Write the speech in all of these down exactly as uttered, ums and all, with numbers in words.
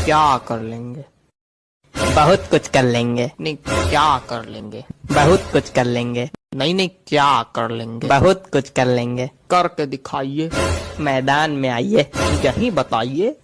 क्या कर लेंगे? बहुत कुछ कर लेंगे। नहीं, क्या कर लेंगे? बहुत कुछ कर लेंगे। नहीं, नहीं, क्या कर लेंगे? बहुत कुछ कर लेंगे। करके दिखाइए। मैदान में आइए। यहीं बताइए।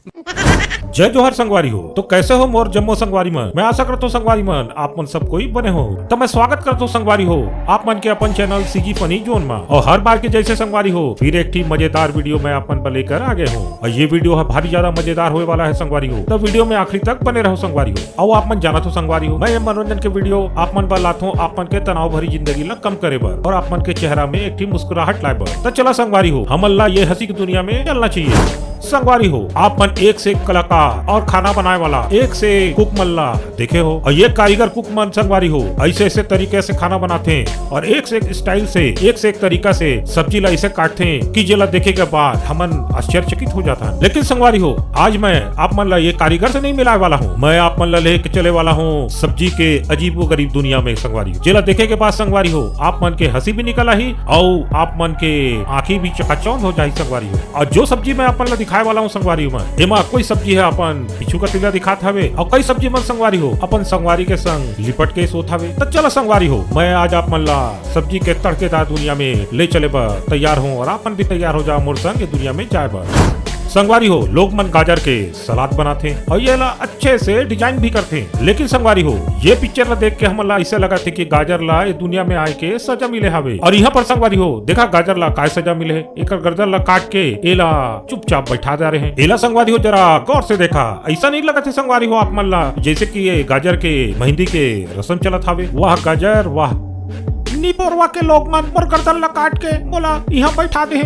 जय जोहार संगवारी हो। तो कैसे हो मोर जम्मो संगवारी मन? मैं आशा करता हूँ संगवारी मन आप मन सब कोई बने हो। तो मैं स्वागत करता हूँ संगवारी हो आप मन के अपन चैनल सीजी फनी जोन में। और हर बार के जैसे संगवारी हो फिर एक ठी मजेदार वीडियो मैं आप मन पर लेकर आ गए हूँ। और ये वीडियो है भारी ज्यादा मजेदार होने वाला है संगवारी हो। तो वीडियो में आखिरी तक बने रहो संगवारी हो। अउ आप मन जानत हो संगवारी हो, मैं ये मनोरंजन के वीडियो आप मन बर लाथों, आप मन के तनाव भरी जिंदगी ला कम करे बर और आप मन के चेहरा में एक ठी मुस्कुराहट लाए बर। त चला संगवारी हो, हमन ला ये हंसी की दुनिया में चलना चाहिए। संगवारी हो, आप मन एक से एक कलाकार और खाना बनाए वाला एक से एक कुक मन ला देखे हो, और ये कारीगर कुक मन संगवारी हो, ऐसे ऐसे तरीके से खाना बनाते हैं और एक से एक स्टाइल से, एक से एक तरीका से सब्जी ला ऐसे काटते हैं कि जेला देखे के बाद हमन आश्चर्यचकित हो जाता है। लेकिन संगवारी हो, आज मैं आप मन ला ये कारीगर से नहीं मिलाए वाला हूँ, मैं आप मन ला लेके चले वाला हूँ सब्जी के अजीबोगरीब दुनिया में संगवारी हो, जेला देखे के बाद संगवारी हो आप मन के हंसी भी निकल आही और आप मन के आंखी भी चकाचौंध हो जाही संगवारी हो। और जो सब्जी मैं आप मन ला दिखाए वाला हूँ संगवारी हो, एमा कोई सब्जी है अपन पीछू कती ला दिखात हवे और कई सब्जी मन संगवारी हो अपन संगवारी के संग लिपट के सोत हवे। तो चला संगवारी हो, मैं आज आप मन ला सब्जी के तड़केदार दुनिया में ले चले बर तैयार हूँ और आप मन भी तैयार हो जाओ मोर संग ये दुनिया में जाए बर। संगवारी हो, लोग मन गाजर के सलाद बनाथे और ये ला अच्छे से डिजाइन भी करथे। लेकिन संगवारी हो, ये पिक्चर ला देख के हमन ला ऐसे लगत हे कि गाजर ला ये दुनिया में आए के सजा मिले हवे। और यहाँ पर संगवारी हो, देखा गाजर ला काय सजा मिले हे, एकर गर्दन ला काट के एला चुपचाप बैठा दे रहे हैं। एला संगवारी हो जरा गौर से देखा, ऐसा नहीं लगत हे संगवारी हो आप मन ला जैसे कि ये गाजर के मेहंदी के रस्म चलत हवे। वाह गाजर वाह। निपोरवा के लोग मन मोर गर्दन ला काट के मोला यहाँ बैठा दे हे।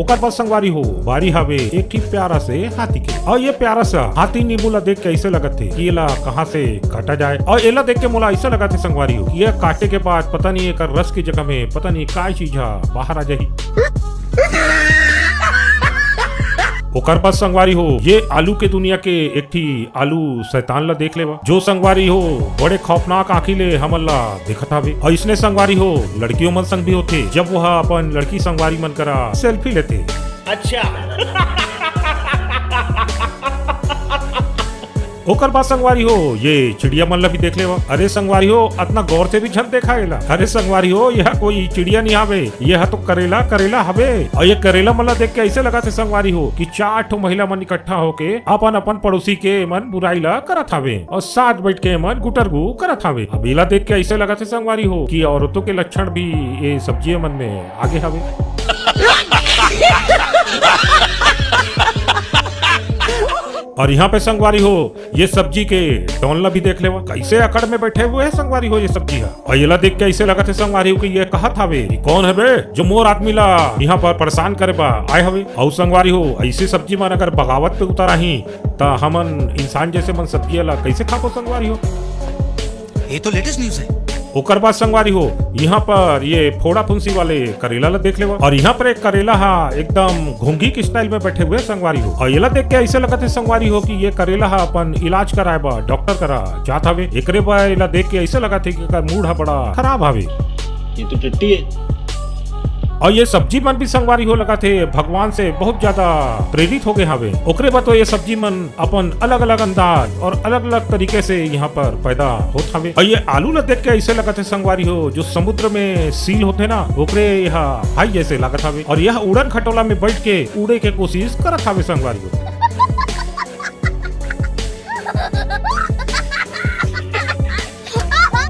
ओकर बाद संगवारी हो, बारी हवे एक ठी प्यारा से हाथी के। और ये प्यारा सा हाथी नींबू ला देख के ऐसे लगत हे कि एला कहाँ से काटा जाए। और एला देख के मोला ऐसे लगत हे संगवारी हो, ये काटे के बाद पता नहीं एकर रस की जगह में पता नहीं काय चीज हा बाहर आ जाही। ओकर बाद संगवारी हो, ये आलू के दुनिया के एक ठी आलू शैतान ला देख लेवा, जो संगवारी हो बड़े खौफनाक आंखी ले हमन ला देखत हवे। और इसने संगवारी हो लड़कियों मन संग भी होथे, जब वह अपन लड़की संगवारी मन करा सेल्फी लेथे। अच्छा। ओकर बाद संगवारी हो, ये चिड़िया मन ला भी देख लेवा। अरे संगवारी हो, अतना गौर से भी झन देखा एला। अरे संगवारी हो, यह कोई चिड़िया नहीं आवे, यह तो करेला, करेला हवे। और ये करेला मन ला देख के ऐसे लगत हे संगवारी हो कि चार ठो महिला मन इकट्ठा होके अपन अपन पड़ोसी के मन बुराई ला करत हवे और साथ बैठ के मन गुटरगु करत हवे। अब एला देख के ऐसे लगत हे संगवारी हो कि औरतों के लक्षण भी ये सब्जियों मन में आगे हवे। और यहाँ पे संगवारी हो, ये सब्जी के डॉन ला भी देख लेवा, कैसे अकड़ में बैठे हुए हैं संगवारी हो ये सब्जी हा। और एला देख के ऐसे लगत हे संगवारी हो कि ये कहत हवे कि कौन हवे जो मोर आदमी ला यहाँ पर परेशान करे बा आए हवे। और संगवारी हो, ऐसी सब्जी मन अगर बगावत पे उतर आही त हमन इंसान जैसे मन सब्जी ला कैसे खाबो संगवारी हो? ये तो लेटेस्ट न्यूज है। ओकर बाद संगवारी हो, यहाँ पर ये फोड़ा फुंसी वाले करेला ला देख लेवा। और यहाँ पर एक करेला हा एकदम घोंघी के स्टाइल में बैठे हुए संगवारी हो। और एला देख के ऐसे लगत हे संगवारी हो कि ये करेला हा अपन इलाज कराए बर डॉक्टर करा जात हवे। एकरे बर एला देख के ऐसे लगत हे कि एकर मूड हा बड़ा खराब हवे। ये तो टट्टी है। और ये सब्जी मन भी संगवारी हो लगत हे भगवान से बहुत ज्यादा प्रेरित हो गए हवे। ओकरे बर तो ये सब्जी मन अपन अलग-अलग अंदाज और अलग-अलग तरीके से यहाँ पर पैदा होत हवे। और ये आलू ला देख के ऐसे लगत हे संगवारी हो, जो समुद्र में सील होथे ना, ओकरे यह भाई जैसे लागत हवे। और यह उड़न खटोला में बैठ के उड़े के कोशिश करत हवे संगवारी हो।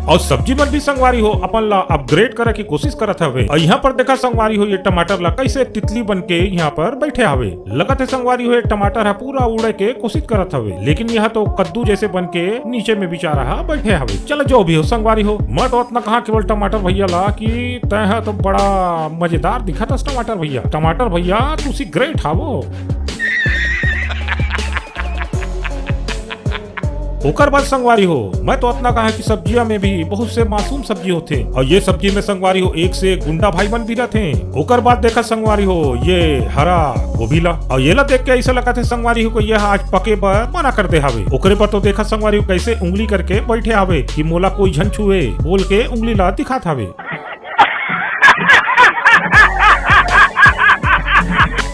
और सब्जी मन भी संगवारी हो अपन ला अपग्रेड करे के कोशिश करत हवे। और यहाँ पर देखा संगवारी हो, ये टमाटर ला कैसे तितली बन के यहाँ पर बैठे हवे। लगत हे संगवारी हो, ये टमाटर हा पूरा उड़े के कोशिश करत हवे, लेकिन यह तो कद्दू जैसे बन के नीचे में बेचारा हा बैठे हवे। चलो जो भी हो संगवारी हो, मैं तो अतना कहा केवल टमाटर भैया ला कि तय हा तो बड़ा मजेदार दिखत हस टमाटर भैया। टमाटर भैया तुसी ग्रेट हावो। ओकर बाद संगवारी हो, मैं तो अतना कहा कि सब्जिया में भी बहुत से मासूम सब्जी होथे, और ये सब्जी में संगवारी हो एक से एक गुंडा भाई मन भी रहथे। ओकर बाद देखा संगवारी हो ये हरा गोभी ला, और ये ला देख के ऐसा लगत हे संगवारी हो कि यह आज पके बर मना कर दे हावे। ओकरे पर तो देखा संगवारी हो कैसे उंगली करके बैठे हावे कि मोला कोई झन छुए बोल के उंगली ला दिखात हावे।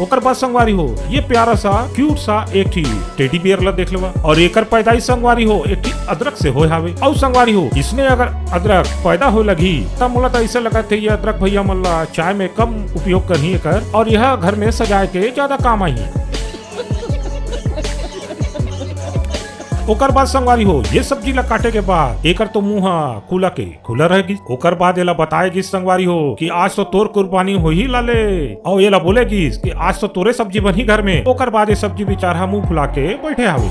ओकर बाद संगवारी हो, ये प्यारा सा, क्यूट सा एक ठी टेडी बियर ला देख लेवा। और एकर पैदाइश संगवारी हो, एक ठी अदरक से होय हावे। अउ संगवारी हो, इसने अगर अदरक पैदा होय लगही, त मोला त ऐसे लगत हे, ये अदरक भैया मन ला चाय में कम उपयोग करही एकर, और यह घर में सजाए के ज्यादा काम आही। ओकर बाद संगवारी हो, ये सब्जी ला काटे के बाद एकर तो मुंह ह खुला के खुला रह गिस। ओकर बाद एला बताए गिस संगवारी हो कि आज तो तोर कुर्बानी होही लाले, अउ एला बोले गिस कि आज तो तोरे सब्जी बनही घर में। ओकर बाद ये सब्जी बिचारा मुंह फुला के बैठे हावे।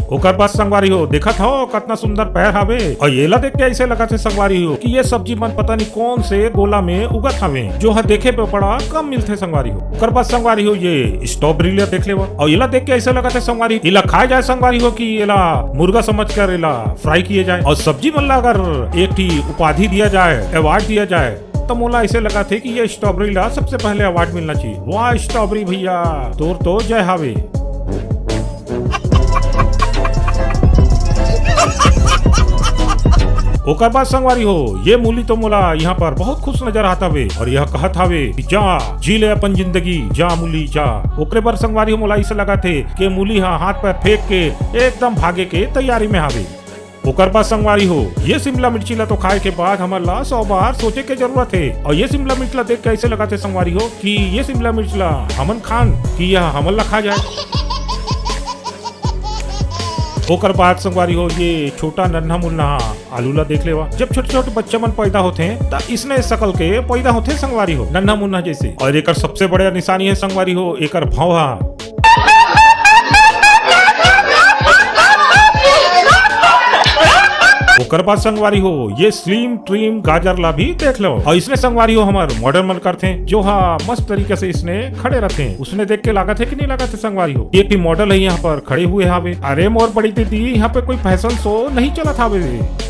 ओकर बाद संगवारी हो, देखत हो कतना सुंदर पैर हावे, अउ एला देख के ऐसे लगत हे संगवारी हो कि ये सब्जी मन पता नहीं कौन से गोला में उगत हावे, जो ह देखे पे बड़ा कम मिलथे संगवारी हो। ओकर बाद संगवारी हो, ये स्ट्रॉबेरी ला देख लेवा, अउ एला देख के ऐसे लगत हे संगवारी, एला खाए जाए संगवारी हो कि एला मुर्गा समझ कर एला फ्राई किए जाए, अउ सब्जी मन ला अगर एक ठी उपाधि दिया जाए, अवार्ड दिया जाए, तो मोला ऐसे लगत हे कि ये स्ट्रॉबेरी ला सबसे पहले अवार्ड मिलना चाहिए। वाह स्ट्रॉबेरी भैया, तोर तो जय हावे। ओकर बाद संगवारी हो, ये मूली तो मोला यहाँ पर बहुत खुश नजर आत हवे, और यह कहत हवे कि जा जी ले अपन जिंदगी, जा मूली जा। ओकरे बर संगवारी हो, मोला ऐसे लगत हे कि मूली हा हाथ पैर फेंक के एकदम भागे के तैयारी में हावे। ओकर बाद संगवारी हो, ये शिमला मिर्ची ला तो खाए के बाद हमन ला सौ बार सोचे के जरूरत हे। और ये शिमला मिर्च ला देख के ऐसे लगत हे संगवारी हो कि ये शिमला मिर्च ला हमन खान कि यह हमन ला खा जाए। ओकर बाद संगवारी हो, ये छोटा नन्हा मुन्ना आलू ला देख लेवा। जब छोटे छोटे बच्चे मन पैदा होथे, त इसने शकल के पैदा होथे संगवारी हो, नन्हा मुन्ना जैसे। और एकर सबसे बड़े निशानी है संगवारी हो, एकर भौंहा। ओकर बाद संगवारी हो, ये स्लिम ट्रिम गाजर ला भी देख लो। और इसने संगवारी हो, हमर मॉडल मन करथे, जो हा मस्त तरीके से इसने खड़े रहथे। उसने देख के लागत है कि नहीं लागत है संगवारी हो? एक भी मॉडल है यहाँ पर खड़े हुए हावे। अरे मोर बड़ी दीदी, यहाँ पे कोई फैशन शो नहीं चलत हावे।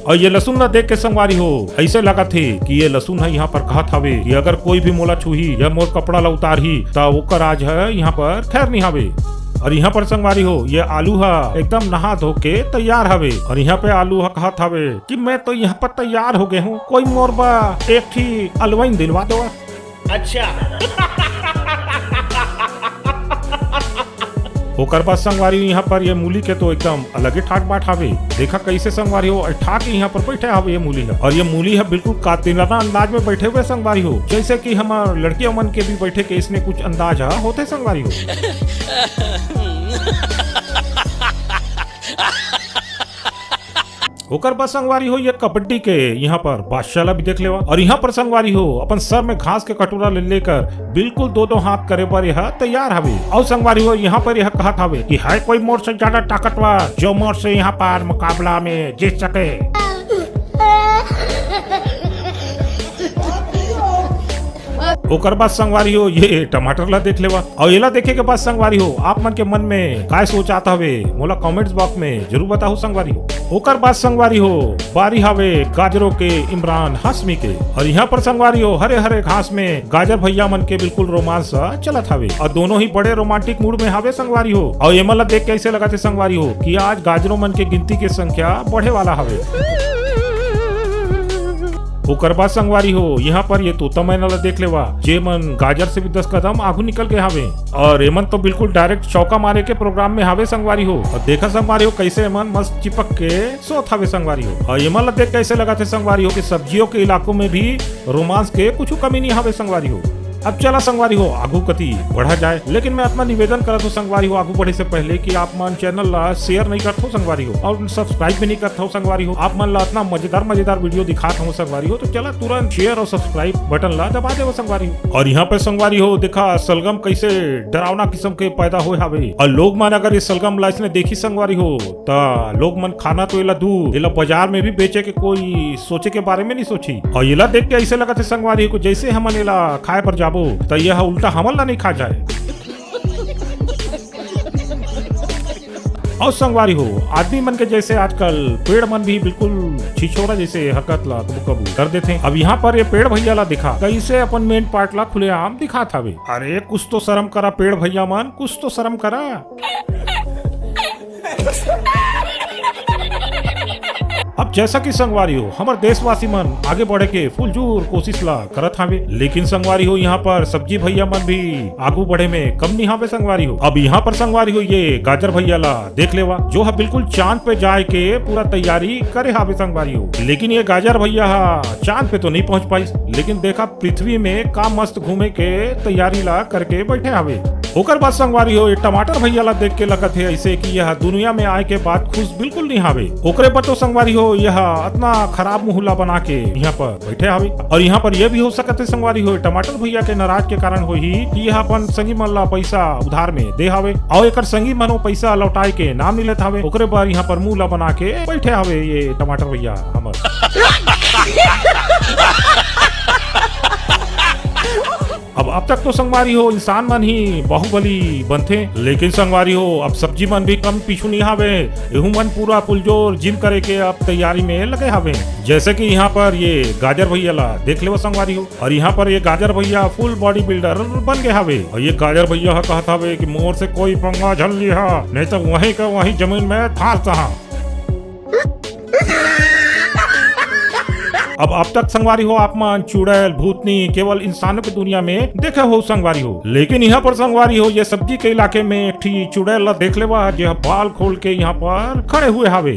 और ये लसुन ला देख के संगवारी हो, ऐसे लगत हे कि ये लसुन ह यहाँ पर कहत हवे कि अगर कोई भी मोला छूही या मोर कपड़ा ला उतारही, त ओकर आज ह यहाँ पर खैर नहीं हवे। और यहाँ पर संगवारी हो, ये आलू ह एकदम नहा धो के तैयार हवे। और यहाँ पे आलू ह कहत हवे कि मैं तो यहाँ पर तैयार हो गए हूँ, कोई मोर बा एक ठी अलवाइन दिलवा दो। अच्छा। ओकर बाद संगवारी हो, यहाँ पर ये मूली के तो एकदम अलगे ठाट बाट हावे। देखा कैसे संगवारी हो, अठा के यहाँ पर बैठे हावे ये मूली ह। और ये मूली ह बिल्कुल कातिलाना अंदाज में बैठे हुए संगवारी हो, जैसे कि हमार लड़कियों मन के भी बैठे के इसने कुछ अंदाज ह होते संगवारी हो। ओकर बाद संगवारी हो, ये कबड्डी के यहाँ पर बादशाह ला भी देख लेवा। और यहाँ पर संगवारी हो, अपन सर में घास के कटोरा ले लेकर बिल्कुल दो दो हाथ करे बर यह तैयार हवे। और संगवारी हो, यहाँ पर यह कहत हवे कि है कोई मोर से ज्यादा ताकतवर, जो मोर से यहाँ पर मुकाबला में जीत सके। ओकर बाद संगवारी हो, ये टमाटर ला देख लेवा। और एला देखे के बाद संगवारी हो, आप मन के मन में काय सोच आत हवे, मोला कमेंट्स बॉक्स में जरूर बताओ संगवारी हो। ओकर बाद संगवारी हो, बारी हावे गाजरों के इमरान हाशमी के। और यहाँ पर संगवारी हो, हरे हरे घास में गाजर भैया मन के बिल्कुल रोमांस चलत हावे। और दोनों ही बड़े रोमांटिक मूड में हावे संगवारी हो। और एमन ला देख के ऐसे लगत हे संगवारी हो कि आज गाजरों मन के गिनती के संख्या बढ़े वाला हावे। ओकर बाद संगवारी हो, यहाँ पर ये तोता मैना ला देख लेवा, जे मन गाजर से भी दस कदम आगू निकल के हावे। और एमन तो बिल्कुल डायरेक्ट चौका मारे के प्रोग्राम में हावे संगवारी हो। और देखा संगवारी हो, कैसे एमन मस्त चिपक के सोत हावे संगवारी हो। और एमन ला देख कैसे लगत हे संगवारी हो कि सब्जियों के इलाकों में भी रोमांस के कुछ कमी नहीं हावे संगवारी हो। अब चला संगवारी हो, आगू कती बढ़ा जाए, लेकिन मैं अतना निवेदन करत हूँ संगवारी हो, आगू बढ़े से पहले कि आप मन चैनल ला शेयर नहीं करत हो संगवारी हो, और सब्सक्राइब भी नहीं करत हो संगवारी हो। आप मन ला अतना मजेदार मजेदार वीडियो दिखात हूँ संगवारी हो, तो चला तुरंत शेयर और सब्सक्राइब बटन ला दबा देवो संगवारी हो। और यहाँ पे संगवारी हो, देखा सलगम कैसे डरावना किस्म के पैदा होए हावे, और लोग मन अगर ये सलगम ला इसने देखी संगवारी हो, त लोग मन खाना तो एला दूर, एला बाजार में भी बेचे के कोई सोचे के बारे में नहीं सोची। और एला देख के ऐसे लगत हे संगवारी हो, जैसे हमन एला खाए पर जाबो, त यह उल्टा हमन ला नहीं खा जाए। और संगवारी हो, आदमी मन के जैसे आजकल पेड़ मन भी बिल्कुल छिछोरा जैसे हरकत ला कबू कबू कर देथे। अब यहाँ पर ये पेड़ भैया ला दिखा, कैसे अपन मेन पार्ट ला खुलेआम दिखात हवे। अरे कुछ तो शर्म करा पेड़ भैया मन, कुछ तो शर्म करा। अब जैसा कि संगवारी हो, हमर देशवासी मन आगे बढ़े के फुलजोर कोशिश ला करत हावे, लेकिन संगवारी हो, यहाँ पर सब्जी भैया मन भी आगू बढ़े में कम नहीं हावे संगवारी हो। अब यहाँ पर संगवारी हो, ये गाजर भैया ला देख लेवा, जो ह बिल्कुल चांद पे जाए के पूरा तैयारी करे हावे संगवारी हो। लेकिन ये गाजर भैया हा चांद पे तो नहीं पहुंच पाइस, लेकिन देखा पृथ्वी में का मस्त घूमे के तैयारी ला करके बैठे हावे। ओकर बाद संगवारी हो, ये टमाटर भैया ला देख के लगत हे ऐसे कि यह दुनिया में आए के बाद खुश बिल्कुल नहीं हावे। ओकरे बर तो संगवारी हो, यह अतना खराब मुंह ला बना के यहाँ पर बैठे हावे। और यहाँ पर यह भी हो सकत है संगवारी हो, टमाटर भैया के नाराज के कारण होही कि यह अपन संगी मन ला पैसा उधार में दे हावे, और एकर संगी मन वो पैसा लौटाए के नाम नहीं लेत हावे। ओकरे बर यहाँ पर मुंह ला बना के बैठे हावे ये टमाटर भैया हमर। अब, अब तक तो संगवारी हो, इंसान मन ही बाहुबली बनथे, लेकिन संगवारी हो, अब सब्जी मन भी कम पीछू नहीं हावे। एहू मन पूरा पुलजोर जिम करे के अब तैयारी में लगे हावे। जैसे कि यहाँ पर ये गाजर भैया ला देख लेवा संगवारी हो, और यहाँ पर ये गाजर भैया फुल बॉडी बिल्डर बन गए हावे। और ये गाजर भैया ह कहत हावे कि मोर से कोई पंगा झन लिहा, नहीं तो वहीं का वहीं जमीन में धार सहा। अब, अब तक संगवारी हो, आप मन चुड़ैल भूतनी केवल इंसानों की दुनिया में देखे हो संगवारी हो, लेकिन यहाँ पर संगवारी हो, ये सब्जी के इलाके में एक ठी चुड़ैल ला देख लेवा, जे ह बाल खोल के यहाँ पर खड़े हुए हावे।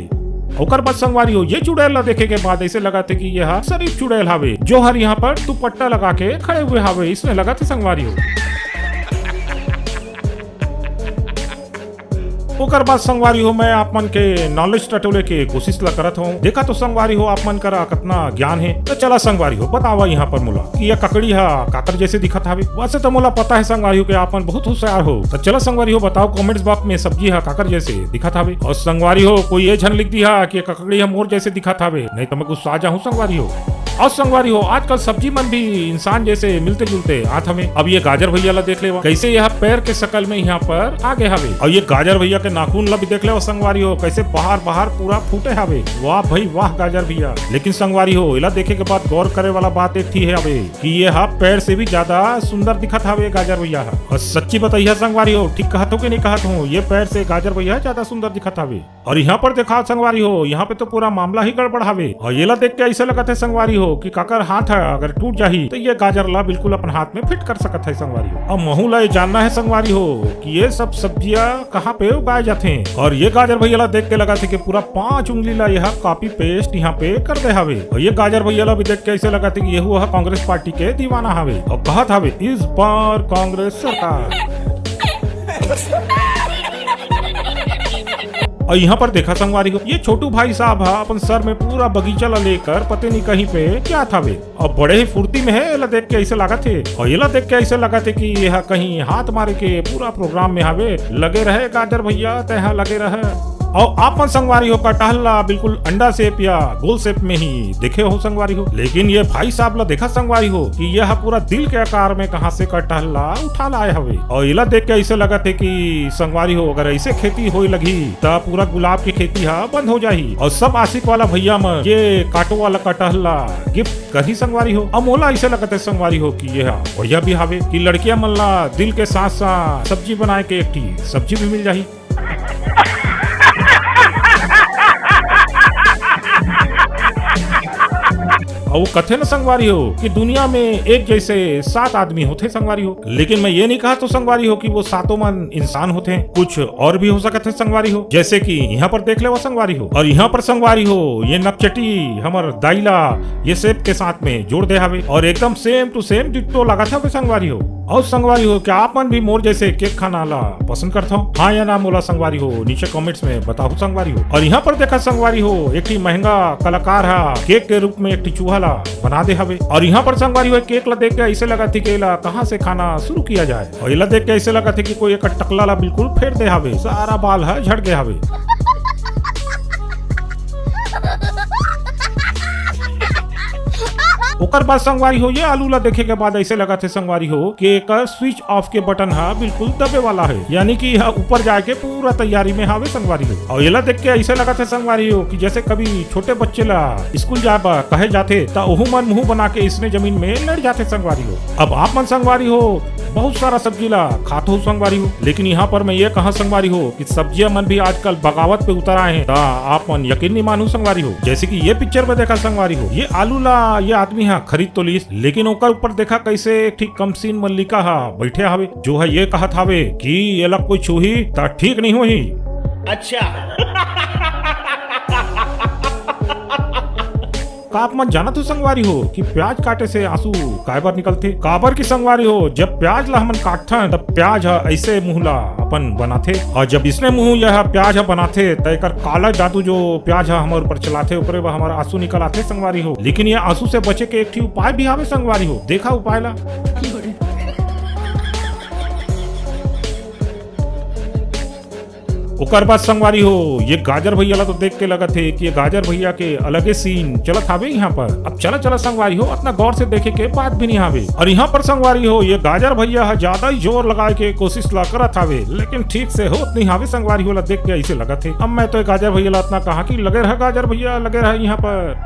ओकर बाद संगवारी हो, ये चुड़ैल ला देखे के बाद ऐसे लगत हे कि यह शरीफ चुड़ैल हावे, जो हर यहाँ पर दुपट्टा लगा के खड़े हुए हावे, इसने लगत हे संगवारी हो। ओकर बाद संगवारी हो, मैं आप मन के नॉलेज टटोले के कोशिश ला करत हूँ। देखा तो संगवारी हो, आप मन करा कतना ज्ञान है। तो चला संगवारी हो, बतावा यहाँ पर मोला कि ये ककड़ी हा काकर जैसे दिखत हावे। वैसे तो मोला पता है संगवारी हो कि आप मन बहुत होशियार हो। तो चला संगवारी हो, बताओ कमेंट्स बॉक्स में सब्जी हा काकर जैसे दिखत हावे। और संगवारी हो, कोई ये झन लिख दिहा कि ये ककड़ी हा मोर जैसे दिखत हावे, नहीं तो मैं गुस्सा जाहूँ संगवारी हो। और संगवारी हो, आजकल सब्जी मन भी इंसान जैसे मिलते जुलते आत हवे। अब ये गाजर भैया ला देख लेवा, कैसे यह पैर के शकल में यहाँ पर आ गए हवे। और ये गाजर भैया के नाखून ला भी देख लेवा संगवारी हो, कैसे बाहर बाहर पूरा फूटे हवे। वाह भाई वाह गाजर भैया। लेकिन संगवारी हो, एला देखे के बाद गौर करे वाला बात एक ठी है हवे कि ये हा पैर से भी ज्यादा सुंदर दिखत हवे गाजर भैया हा। और सच्ची बताइया संगवारी हो, ठीक कहत हो कि नहीं कहत हो, ये पैर से गाजर भैया ज्यादा सुंदर दिखत हवे। और यहाँ पर देखा संगवारी हो, यहाँ पे तो पूरा मामला ही गड़बड़ हवे। और ये ला देख के ऐसे लगत है संगवारी हो कि काकर हाथ है अगर टूट जाही तो ये गाजर ला बिल्कुल अपन हाथ में फिट कर सकत है संगवारी हो। अब महू ला ये जानना है संगवारी हो कि ये सब सब्जियां कहाँ पे उगाए जाते हैं। और ये गाजर भैया ला देख के लगत है कि पूरा पांच उंगली ला यह कॉपी पेस्ट यहाँ पे कर दे हवे। और ये गाजर भैया ला भी देख के ऐसे लगत है कि ये हुआ कांग्रेस पार्टी के दीवाना हवे और कहत हवे, इस बार कांग्रेस सरकार। और यहाँ पर देखा संगवारी हो, ये छोटू भाई साहब हा अपन सर में पूरा बगीचा ला लेकर पते नहीं कहीं पे क्या था वे। और बड़े ही फुर्ती में है, एला देख के ऐसे लागत है। और एला देख के ऐसे लागत है कि ये हा कहीं हाथ मारे के पूरा प्रोग्राम में हवे, लगे रहे गाजर भैया, तैहा लगे रहे। और आप मन संगवारी हो कटहल ला बिल्कुल अंडा शेप या गोल शेप में ही देखे हो संगवारी हो, लेकिन ये भाई साहब ला देखा संगवारी हो कि यह पूरा दिल के आकार में कहाँ से कटहल ला उठा लाए हवे। और एला देख के ऐसे लगत है कि संगवारी हो, अगर ऐसे खेती होए लगही त पूरा गुलाब की खेती हा बंद हो जाही। और सब आशिक वाला भैया मन ये काटो वाला कटहल ला गिफ्ट करही संगवारी हो। अब मोला ऐसे लगत है संगवारी हो कि ये हा बढ़िया भी हावे कि लड़कियां मन ला दिल के साथ साथ सब्जी बनाए के एक ठी सब्जी भी मिल जाही। अउ कथे न संगवारी हो कि दुनिया में एक जैसे सात आदमी होथे संगवारी हो, लेकिन मैं ये नहीं कहा तो संगवारी हो कि वो सातों मन इंसान होथे, कुछ और भी हो सकत है संगवारी हो, जैसे कि यहाँ पर देख लेवा संगवारी हो। और यहाँ पर संगवारी हो, ये नकचटी हमर दाई ला ये शेप के साथ में जोड़ दे हवे और एकदम same to same ditto लागत हवे संगवारी हो। और संगवारी हो, क्या आप मन भी मोर जैसे केक खाना ला पसंद करथव? हाँ या ना मोला संगवारी हो नीचे कमेंट्स में बताओ संगवारी हो। और यहाँ पर देखा संगवारी हो, एक ठी महंगा कलाकार हा केक के रूप में एक ठी चूहा ला बना दे हवे। और यहाँ पर संगवारी हो, केक ला देख के ऐसे लगा थी कि एला कहाँ से खाना शुरू किया जाए। और एला देख के ऐसे लगा थी कि कोई एक टकला ला बिल्कुल फेर दे हवे, सारा बाल हा झड़ गए हवे। ओकर बाद संगवारी हो, ये आलू ला देखे के बाद ऐसे लगत हे संगवारी हो कि एकर स्विच ऑफ के बटन हा बिल्कुल दबे वाला हे, यानी कि यह ऊपर जाए के पूरा तैयारी में हावे संगवारी हो। और एला देख के ऐसे लगत हे संगवारी हो कि जैसे कभी छोटे बच्चे ला स्कूल जाए बर कहे जाथे, त ओहू मन मुंह बना के इसने जमीन में लड़ जाथे संगवारी हो। अब आप मन संगवारी हो बहुत सारा सब्जी ला खात हो संगवारी हो, लेकिन यहाँ पर मैं ये कहा संगवारी हो कि सब्जियां मन भी आजकल बगावत पे उतर आए हैं, त आप मन यकीन नहीं मानू संगवारी हो। जैसे कि ये पिक्चर में देखा संगवारी हो, ये आलू ला ये आदमी हा खरीद तो लीस, लेकिन ओकर ऊपर देखा कैसे एक ठीक कमसीन मल्लिका हा बैठे हावे, जो है ये कहत हावे कि ये ला कोई छूही त ठीक नहीं होही। अच्छा। का आप मन जानत हो संगवारी हो कि प्याज काटे से आंसू काबर निकलथे? काबर की संगवारी हो, जब प्याज ला हमन काटथन, तब प्याज ह ऐसे मुंह ला अपन बनाथे, और जब इसने मुंह यह प्याज ह बनाथे, त एकर काला जादू जो प्याज ह हमर ऊपर चलाथे, ओकरे बर हमर आंसू निकल आथे संगवारी हो। लेकिन ये आंसू से बचे के एक ठी उपाय भी हावे संगवारी हो। देखा उपाय ला। ओकर बाद संगवारी हो, ये गाजर भैया ला तो देख के लगत हे कि ये गाजर भैया के अलगे सीन चलत हावे यहाँ पर। अब चला चला संगवारी हो, अतना गौर से देखे के बात भी नहीं हावे। और यहाँ पर संगवारी हो, ये गाजर भैया ह ज्यादा ही जोर लगाए के कोशिश ला करत हावे, लेकिन ठीक से होत नहीं हावे संगवारी हो। ला देख के ऐसे लगत हे, अब मैं तो ये गाजर भैया ला अतना कहा कि लगे रहा गाजर भैया, लगे रहा यहाँ पर।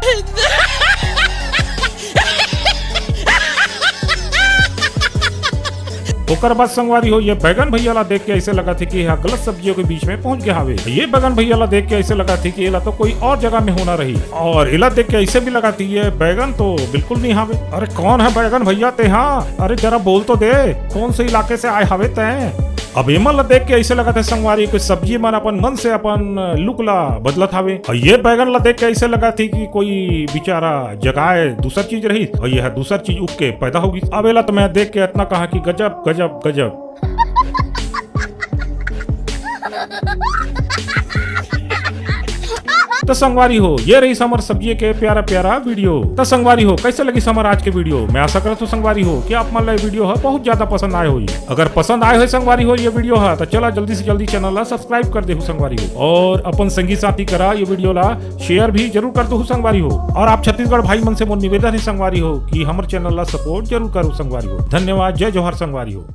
ओकर बाद संगवारी हो, ये बैगन भैया ला देख के ऐसे लगत हे कि यह गलत सब्जियों के बीच में पहुंच गया हावे। ये बैगन भैया ला देख के ऐसे लगत हे कि एला तो कोई और जगह में होना रही, और एला देख के ऐसे भी लगत हे ये बैगन तो बिल्कुल नहीं हावे। अरे कौन है बैगन भैया ते? हाँ, अरे जरा बोल तो दे, कौन से इलाके से आए हावे तैं? अब एमन ला देख के ऐसे लगत हे संगवारी, कोई सब्जी मन अपन मन से अपन लुक ला बदलत हावे। और ये बैगन ला देख के ऐसे लगत हे कि कोई बेचारा जगाए दूसर चीज रही, और यह दूसर चीज उग के पैदा होगी। अब एला तो मैं देख के इतना कहा कि गजब, गजब, गजब। तो संगवारी हो, ये रही हमर सब्जी के प्यारा प्यारा वीडियो। तो संगवारी हो, कैसे लगी हमर आज के वीडियो? मैं आशा करत हूँ संगवारी हो कि आप मन ला ये वीडियो ह बहुत ज्यादा पसंद आए होही। अगर पसंद आए होही संगवारी हो ये वीडियो ह, तो चला जल्दी से जल्दी चैनल ला सब्सक्राइब कर देहू संगवारी हो, और अपन संगी साथी करा ये वीडियो ला शेयर भी जरूर कर देहू संगवारी हो। और आप छत्तीसगढ़ भाई मन से मोर निवेदन है संगवारी हो कि हमर चैनल ला सपोर्ट जरूर करो संगवारी हो। धन्यवाद, जय जोहार संगवारी हो।